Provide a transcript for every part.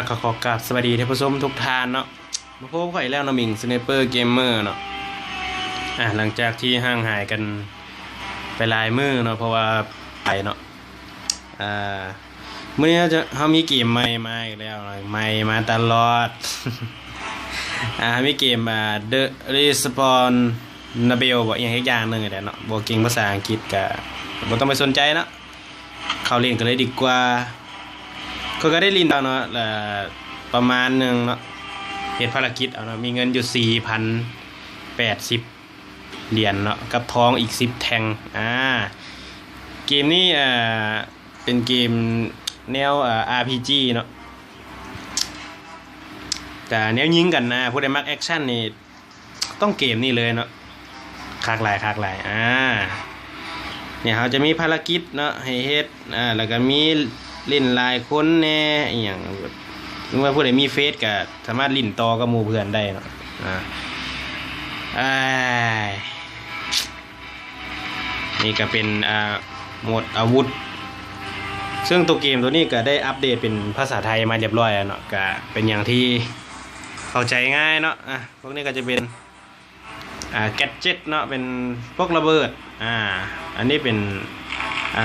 ກໍຂໍກາບສະບາຍດີທ່ານຜູ້ຊົມທຸກທ່ານເນາະ, ມາພົບກັບຂ້ອຍອີກແລ້ວເນາະ ມິງ Sniper Gamer ເນາະ. ອາ ຫຼັງຈາກທີ່ຫ່າງຫາຍກັນໄປຫຼາຍມື້ເນາະ ເພາະວ່າໄປເນາະ ອາ ມື້ນີ້ເຮົາຈະ ເຮົາມີເກມໃໝ່ມາອີກແລ້ວເນາະ, ໃໝ່ມາຕະຫຼອດ. ອາ ເຮົາມີເກມ ອາ The Respawn ນະເບວ ບໍ່ ອີ່ຫຍັງຈັກຢ່າງໜຶ່ງນີ້ແຫຼະເນາະ, ບໍ່ເກັ່ງພາສາອັງກິດກະບໍ່ຕ້ອງໄປສົນໃຈເນາະ. ເຂົ້າຫຼິ້ນກັນເລີຍດີກວ່າ. ຂ້ອຍກໍໄດ້ຫຼິ້ນແລ້ວເນາະ ແລະ ປະມານໜຶ່ງເນາະ, ເຮັດພາລະກິດເອົາເນາະ, ມີເງິນຢູ່ສີ່ພັນແປດສິບຫຼຽນເນາະ ກັບທອງອີກສິບແທ່ງ. ອາ ເກມນີ້ ອາ ເປັນເກມແນວ ອາ RPG ເນາະ, ກະແນວຍິງກັນນະ, ຜູ້ໃດມັກແອັກຊັນນີ້ ຕ້ອງເກມນີ້ເລີຍເນາະ, ຄັກຫຼາຍ ຄັກຫຼາຍ. ອາ ນີ້ເຮົາຈະມີພາລະກິດເນາະໃຫ້ເຮັດ, ອາ ແລ້ວກໍມີຫຼິ້ນຫຼາຍຄົນແດ່ ອີ່ຫຍັງ, ເມື່ອຜູ້ໃດມີເຟສກໍສາມາດຫຼິ້ນຕໍ່ກັບໝູ່ເພື່ອນໄດ້ເນາະ. ອາ ອ້າຍ ນີ້ກໍເປັນ ອາ ໂໝດອາວຸດ, ເຊິ່ງຕົວເກມຕົວນີ້ກໍໄດ້ອັບເດດເປັນພາສາໄທມາຮຽບຮ້ອຍແລ້ວເນາະ, ກໍເປັນຫຍັງທີ່ເຂົ້າໃຈງ່າຍເນາະ. ອາ ພວກນີ້ກໍຈະເປັນ ອ່າ ແກັດເຈັດເນາະ, ເປັນພວກລະເບີດ. ອ່າ ອັນນີ້ເປັນ ອ່າ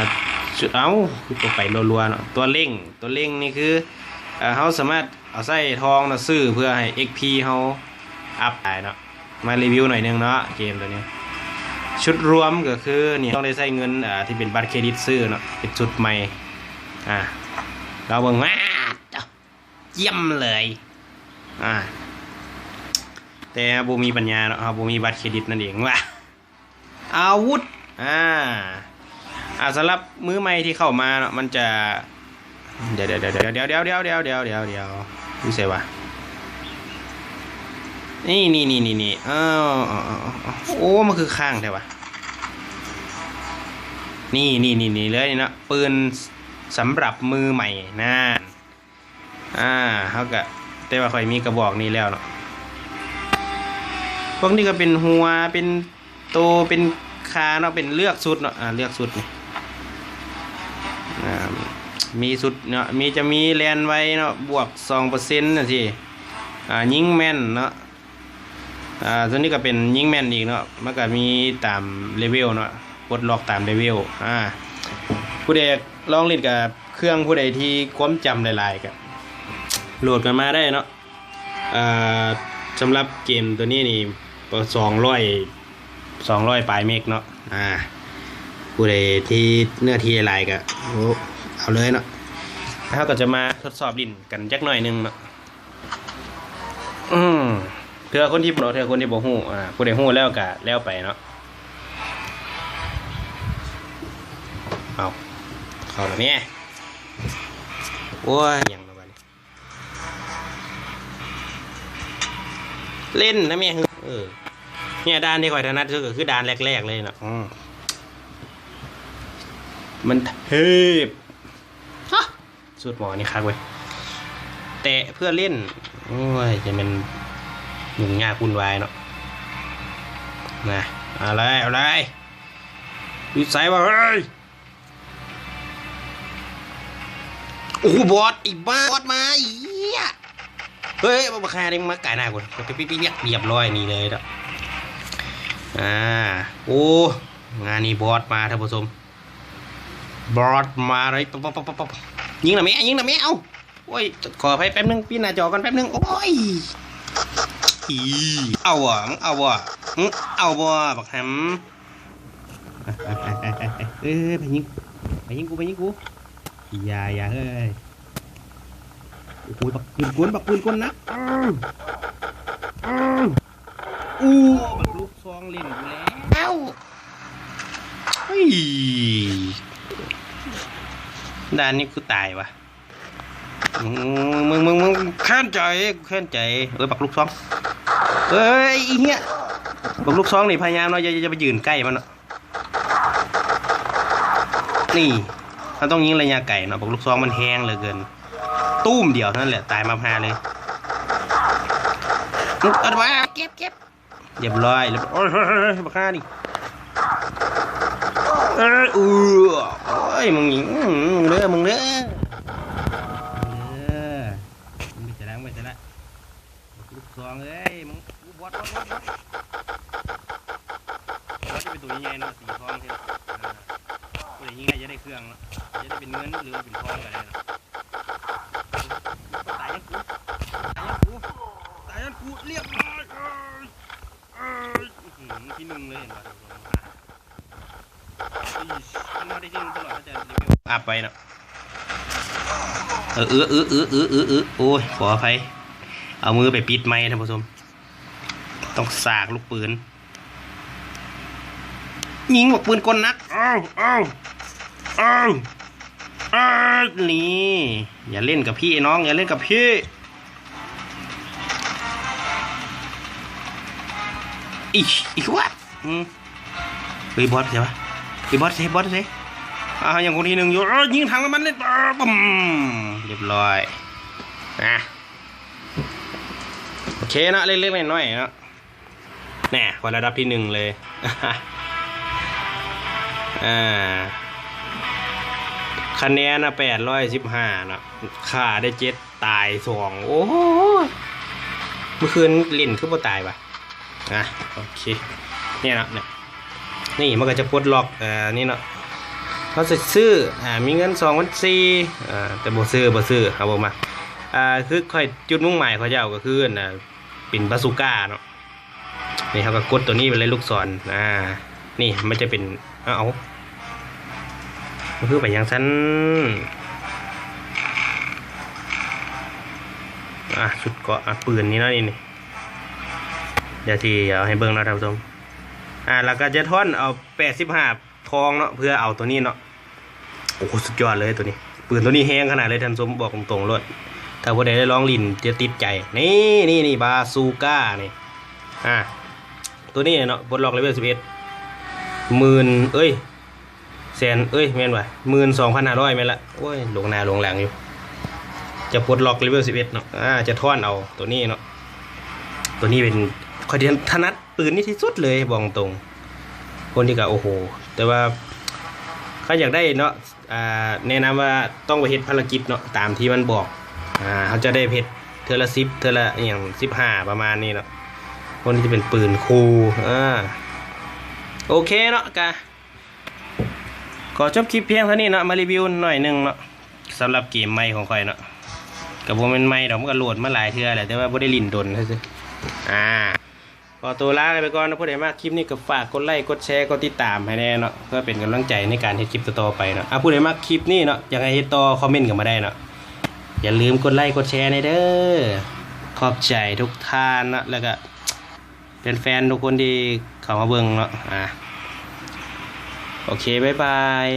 ຊຸດ ເອົ້າ ຄືຕົວໄປລັວໆເນາະ, ຕົວເລັ່ງ ຕົວເລັ່ງນີ້ຄື ອ່າ ເຮົາສາມາດເອົາໃຊ້ທອງເນາະ ຊື້ເພື່ອໃຫ້ເອັກພີເຮົາອັບໄດ້ເນາະ. ມາຣີວິວໜ້ອຍໜຶ່ງເນາະ ເກມຕົວນີ້. ຊຸດລວມກໍຄືນີ້ ຕ້ອງໄດ້ໃຊ້ເງິນ ອ່າ ທີ່ເປັນບັດເຄຣດິດຊື້ເນາະ, ເປັນຊຸດໃໝ່. ອ່າ ລອງເບິ່ງ ວ້າ ຢ້ຽມເລີຍ. ອ່າ ແຕ່ບໍ່ມີປັນຍາເນາະ, ເຮົາບໍ່ມີບັດເຄຣດິດນັ້ນເອງ. ວ້າ ອາວຸດ ອ່າ ອ່າ ສຳລັບມືໃໝ່ທີ່ເຂົ້າມາເນາະ ມັນຈະ ດຽວໆໆ ຢູ່ໃສວະ? ນີ້ໆໆໆ ເອີ ໂອ້ ມັນຄືຄ້າງແທ້ວະ? ນີ້ໆໆ ເລີຍນີ້ເນາະ, ປືນສຳລັບມືໃໝ່ນັ້ນ. ອ່າ ເຮົາກະ ແຕ່ວ່າຂ້ອຍມີກະບອກນີ້ແລ້ວເນາະ. ພວກນີ້ກໍເປັນຫົວ ເປັນໂຕ ເປັນຂາເນາະ, ເປັນເລືອກຊຸດເນາະ. ອ່າ ເລືອກຊຸດນີ້ ອ່າ ມີຊຸດເນາະ, ມີ ຈະມີແລ່ນໄວເນາະ ບວກສອງເປີເຊັນຈັ່ງຊີ້. ອ່າ ຍິງແມ່ນເນາະ. ອ່າ ໂຕນີ້ກໍເປັນຍິງແມ່ນອີກເນາະ, ມັນກໍມີຕາມເລເວວເນາະ, ປົດລັອກຕາມເລເວວ. ອ່າ ຜູ້ໃດລອງຫຼິ້ນກັບເຄື່ອງ ຜູ້ໃດທີ່ຄວາມຈຳຫຼາຍໆ ກໍໂຫຼດກັນມາໄດ້ເນາະ. ອ່າ ສຳລັບເກມໂຕນີ້ນີ້ ສອງຮ້ອຍ ສອງຮ້ອຍປາຍເມກເນາະ. ອ່າ ຜູ້ໃດທີ່ເນື້ອທີ່ຫຼາຍກໍ ໂອ້ ເອົາເລີຍເນາະ. ເຮົາກໍຈະມາທົດສອບຫຼິ້ນກັນຈັກໜ້ອຍໜຶ່ງເນາະ. ອືມ ເທື່ອຄົນທີ່ບໍ່ ເທື່ອຄົນທີ່ບໍ່ຮູ້ ອ່າ ຜູ້ໃດຮູ້ແລ້ວກະແລ້ວໄປເນາະ. ເອົາ ເຂົ້າລະແມ່. ໂອ້ຍ ຫຍັງລະບາດນີ້ ຫຼິ້ນນະແມ່. ເອີ ເນີ້ຍ ດ່ານທີ່ຂ້ອຍຖະໜັດທີ່ສຸດກໍຄືດ່ານແລກໆເລີຍເນາະ. ອືມ ມັນເທບ ຊຸດໝໍນີ້ຄັກເວີຍ ແຕະເພື່ອຫຼິ້ນ. ໂອ້ຍ ຈະແມ່ນຫຍຸ້ງຍາກວຸ່ນວາຍເນາະ. ນະ ເອົາເລີຍ ເອົາເລີຍ. ຢູ່ໃສວະເຮີ້ຍ? ໂອ້ ບອດ ອີບາດ ບອດມາ ອີ ເຮີ້ຍ ບັກຫ່ານີ້ ມາກາຍໜ້າກູ ຮຽບຮ້ອຍ ນີ້ເລີຍເນາະ. ອ່າ ໂອ້ ງານນີ້ບອດມາ ທ່ານຜູ້ຊົມ. ບອດມາເລີຍ ປັບໆໆໆ ຍິງນະແມ່ ຍິງນະແມ່. ເອົ້າ ໂອ້ຍ ຂໍອະໄພແປັບໜຶ່ງ ປິດໜ້າຈໍກ່ອນແປັບໜຶ່ງ. ໂອ້ຍ ອີ ເອົາບໍ່ ມຶງເອົາບໍ່ ມຶງເອົາບໍ່ ບັກຫຳ? ເອີ ໄປຍິງ ໄປຍິງກູ ໄປຍິງກູ. ຢ່າ ຢ່າເຮີ້ຍ. ໂອ້ຍ ບັກປືນກົນ ບັກປືນກົນນະ. ອື ອື ອູ້ ບັກລູກຊອງຫຼິ້ນກູແລ້ວ. ເຮີ້ຍ ດ່ານນີ້ກູຕາຍວະ. ມຶງ ມຶງ ມຶງ ແຄ້ນໃຈ ແຄ້ນໃຈ. ເອີຍ ບັກລູກຊອງ ເອີຍ ອີເຫຍ ບັກລູກຊອງນີ້ພະຍາຍາມເນາະ ຢ່າ ຢ່າໄປຢືນໃກ້ມັນເນາະ. ນີ້ ເຮົາຕ້ອງຍິງໄລຍະໄກເນາະ ບັກລູກຊອງມັນແຮງເຫຼືອເກີນ. ຕູມດຽວເທົ່ານັ້ນແຫຼະ ຕາຍມາພາເລີຍ. ເອົາໄວ້ ເກັບ ເກັບ ຮຽບຮ້ອຍ ໂອ້ຍ ເຮີ້ຍ ບັກຫ່ານີ້. ເອີຍ ເອີ ໂອ້ຍ ມຶງນີ້ ອືມ ມຶງເດີ ມຶງເດີ ເອີ. ບອດ ບອດ ບອດ ບອດ ຈະເປັນໂຕໃຫຍ່ໆເນາະ ສີທອງຊີ້ເນາະ. ອ່າ ຜູ້ໃດຍິງໄດ້ຈະໄດ້ເຄື່ອງເນາະ ຈະໄດ້ເປັນເງິນ ຫຼືວ່າເປັນທອງກໍໄດ້ເນາະ. ຕາຍຍ້ອນກູ ຕາຍຍ້ອນກູ ຕາຍຍ້ອນກູ ລຽບຮ້ອຍ. ເອີຍ ເອີຍ ອື້ຫື ທີໜຶ່ງເລີຍ ເຫັນບໍ່ທ່ານຜູ້ຊົມ. ອີ ຄັນເຮົາໄດ້ຍິງຕະຫຼອດ ເຮົາຈະເລເວລອັບໄວເນາະ. ເອີ ເອີ ໂອ້ຍ ຂໍອະໄພ ເອົາມືໄປປິດໄມ ທ່ານຜູ້ຊົມ. ຕ້ອງສາກລູກປືນ ຍິງໝວກປືນກົນໜັກ. ເອົາ ເອົາ ເອົາ ເອີ ນີ້ ຢ່າຫຼິ້ນກັບພີ່ນ້ອງ ຢ່າຫຼິ້ນກັບພີ່. ອີ ອີ what ອືມ ເຮີ້ຍ ບອດໃສວະ ເຮີ້ຍ ບອດໃສ ບອດໃສ. ອ້າວ ຍັງຄົນທີໜຶ່ງຢູ່ ເອີ ຍິງຖັງນ້ຳມັນເລີຍ ປຶ້ມ ລຽບຮ້ອຍ. ນະ ໂອເຄເນາະ ເລັກໆນ້ອຍໆເນາະ. ແນ່ ຂ້ອຍລະດັບທີໜຶ່ງເລີຍ. ອ່າ ຄະແນນນະ ແປດຮ້ອຍສິບຫ້າເນາະ ຂ້າໄດ້ເຈັດ ຕາຍສອງ. ໂອ້ຍ ມື້ຄືນຫຼິ້ນຄືບໍ່ຕາຍວະ. ອ່ະ ໂອເຄ ນີ້ເນາະ ນີ້ ນີ້ມັນກໍຈະປົດລັອກ ເອີ ນີ້ເນາະ. ເຮົາຊິຊື້ ອ່າ ມີເງິນສອງພັນສີ່ ອ່າ ແຕ່ບໍ່ຊື້ ບໍ່ຊື້ ເຮົາບໍ່ມັກ. ອ່າ ຄືຂ້ອຍ ຈຸດມຸ່ງໝາຍຂ້ອຍຈະເອົາກໍຄື ອັນ ເປັນບາຊູກ້າເນາະ. ນີ້ເຮົາກໍກົດຕົວນີ້ໄປເລີຍ ລູກສອນ ອ່າ ນີ້ມັນຈະເປັນ ເອົາ ເອົາ ມັນຄືໄປຈັ່ງຊັ້ນ. ອ່າ ຊຸດເກາະ ອ່າ ປືນນີ້ເນາະ ນີ້ ນີ້ ດຽວຊິເອົາໃຫ້ເບິ່ງເນາະທ່ານຜູ້ຊົມ. ອ່າ ແລ້ວກໍຈະທ້ອນເອົາແປດສິບຫ້າ ທອງເນາະ ເພື່ອເອົາຕົວນີ້ເນາະ. ໂອ້ໂຫ ສຸດຍອດເລີຍຕົວນີ້ ປືນຕົວນີ້ແຮງຂະໜາດເລີຍທ່ານຜູ້ຊົມ ບອກຕົງໆໂລດ. ຖ້າຜູ້ໃດໄດ້ລອງຫຼິ້ນຈະຕິດໃຈ. ນີ້ ນີ້ ນີ້ ບາຊູກ້ານີ້ ອ່າ ຕົວນີ້ເນາະ ປົດລັອກເລເວລສິບເອັດ ໝື່ນ ເອີຍ ແສນ ເອີຍ ແມ່ນຫວາ ໝື່ນສອງພັນຫ້າຮ້ອຍ ແມ່ນລະ. ໂອ້ຍ ຫຼົງໜ້າຫຼົງຫຼັງຢູ່ ຈະປົດລັອກເລເວລສິບເອັດເນາະ. ອ່າ ຈະທ້ອນເອົາຕົວນີ້ເນາະ ຕົວນີ້ເປັນ ຂ້ອຍຖະໜັດ ປືນນີ້ທີ່ສຸດເລີຍ ບອກຕົງ. ຄົນທີ່ກະ ໂອ້ໂຫ ແຕ່ວ່າຄັນຢາກໄດ້ເນາະ ອ່າ ແນະນຳວ່າຕ້ອງໄປເຮັດພາລະກິດເນາະ ຕາມທີ່ມັນບອກ. ອ່າ ເຮົາຈະໄດ້ເຮັດເທື່ອລະສິບ ເທື່ອລະອີ່ຫຍັງ ສິບຫ້າ ປະມານນີ້ເນາະ. ຄົນທີ່ຈະເປັນປືນຄູ່ ອ່າ ໂອເຄເນາະ ກະຂໍຈົບຄລິບພຽງເທົ່ານີ້ເນາະ ມາຣີວິວໜ້ອຍໜຶ່ງເນາະ ສຳລັບເກມໃໝ່ຂອງຂ້ອຍເນາະ. ກະບໍ່ແມ່ນໃໝ່ດອກ ມັນກະໂຫຼດມາຫຼາຍເທື່ອແຫຼະ ແຕ່ວ່າບໍ່ໄດ້ຫຼິ້ນດົນຊື່ໆ. ອ່າ ຂໍຕົວລາກັນໄປກ່ອນເນາະ. ຜູ້ໃດມັກຄລິບນີ້ກໍຝາກກົດໄລ ກົດແຊ ກົດຕິດຕາມໃຫ້ແດ່ເນາະ ເພື່ອເປັນກຳລັງໃຈໃນການເຮັດຄລິບຕໍ່ໆໄປເນາະ. ອ່າ ຜູ້ໃດມັກຄລິບນີ້ເນາະ ຢາກໃຫ້ເຮັດຕໍ່ ຄອມເມັນເຂົ້າມາໄດ້ເນາະ. ຢ່າລືມກົດໄລ ກົດແຊແດ່ເດີ. ຂອບໃຈທຸກທ່ານເນາະ ແລ້ວກະແຟນໆທຸກຄົນທີ່ເຂົ້າມາເບິ່ງເນາະ. ອ່າ ໂອເຄ ບາຍບາຍ.